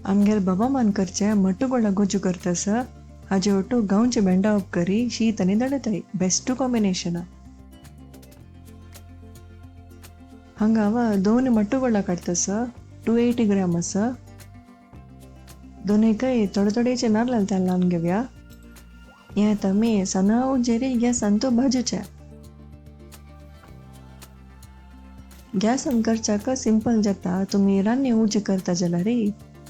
आमगेर बाबा करचे मट्टू गोज्जू करतास हाजे ಒಟ್ಟು गांवचे बेंडा करी शीत आनी दळताय बेस्ट कॉम्बिनेशन. हांगा हांव 2 मट्टुगोळा काडतास 280 ग्राम आसा. दोनूय थोडे थोडेचे नारळ तेल लावन घेवया. हें आतां आमी सना उजेरी गॅसान तो भाजूचें. गॅसान करच्याक सिंपल जाता. तुमी रान्नी उजे करता जाल्यार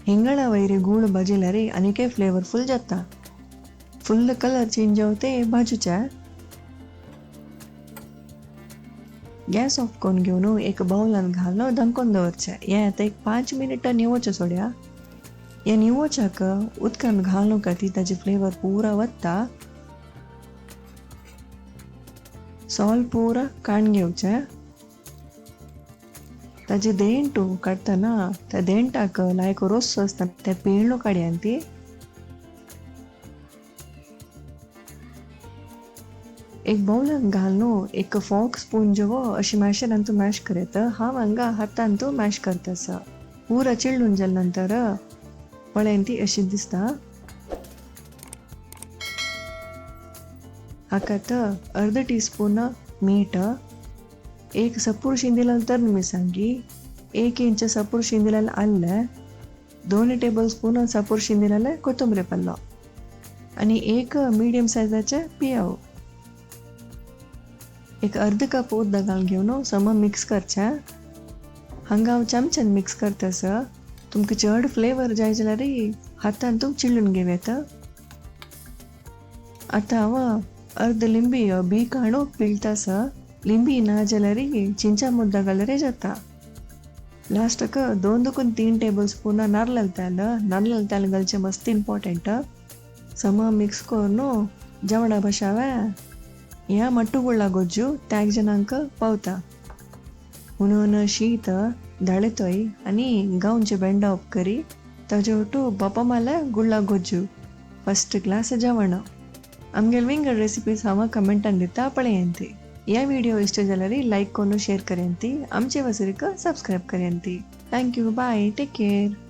हिंगळा वयर गूळ भाजिल्यार आनीकय फ्लेवरफूल जाता. फुल कलर चेंज जावते भाजूचें. गॅस ऑफ करून घेवन एक बावलान घालून दंकोन दवरचें. हें आतां एक 5 मिनटां निवोचें सोड्या. हें निवोच्याक उदकान घालूं ती ताजी फ्लेवर पुरा वता. सोल पुरा काडून घेवचें. ताजे देंटू काडटना त्या देंटाक लायक रोसो आसता ते पिळून काडया ती. एक बावलान घालून एक फॉर्क स्पून जेवो अशी मॅशरान तूं मॅश करत. हांव हांगा हातान तूं मॅश करता आसा. पुरा चिळून जाल्या नंतर पळयन ती अशी दिसता. हाका अर्द टी स्पून मीठ, 1 सपूर शिंदिलाल तर मिरसांगी, 1 inch Shapoor शिंदिलाल आल्लें, 2 table spoon Shapoor शिंदिलाल कोथंबरी पल्लो आनी 1 मीडियम सायजाचे पियाव. एक अर्द कप उदक घालून घेवन सम मिक्स करचें. हांगा हांव चमच्यान मिक्स करता आसा. तुमकां चड फ्लेवर जाय जाल्यार हातान तूं चिळून घेवं. आतां हांव अर्द लिंबी बी काडून पिळटा आसा. लिंबी ना जाल्यार चिंचा मुद्दा घाल्यार जाता. लास्टाक 2 to 3 table spoon नारळ तेल. नारळ तेल घालचें मस्त इम्पॉर्टंट. सम मिक्स करून जेवणा बशावे ह्या मट्टुगोळा गोज्जू त्याग जणांक पावता. म्हणून शीत दाळेतोय आनी गांवचे बेंडा करी ताजे ಒಟ್ಟು बापा माले गुಳ್ಳ गोज्जू फस्ट क्लास जेवण. आमगेल विंगड रेसिपीज हांव कमेंटान दिता पळयांती. या व्हिडिओ इष्ट जाल्यार लायक करून शेअर करयांती. आमचे वसरीक subscribe करयांती. Thank you, bye, take care.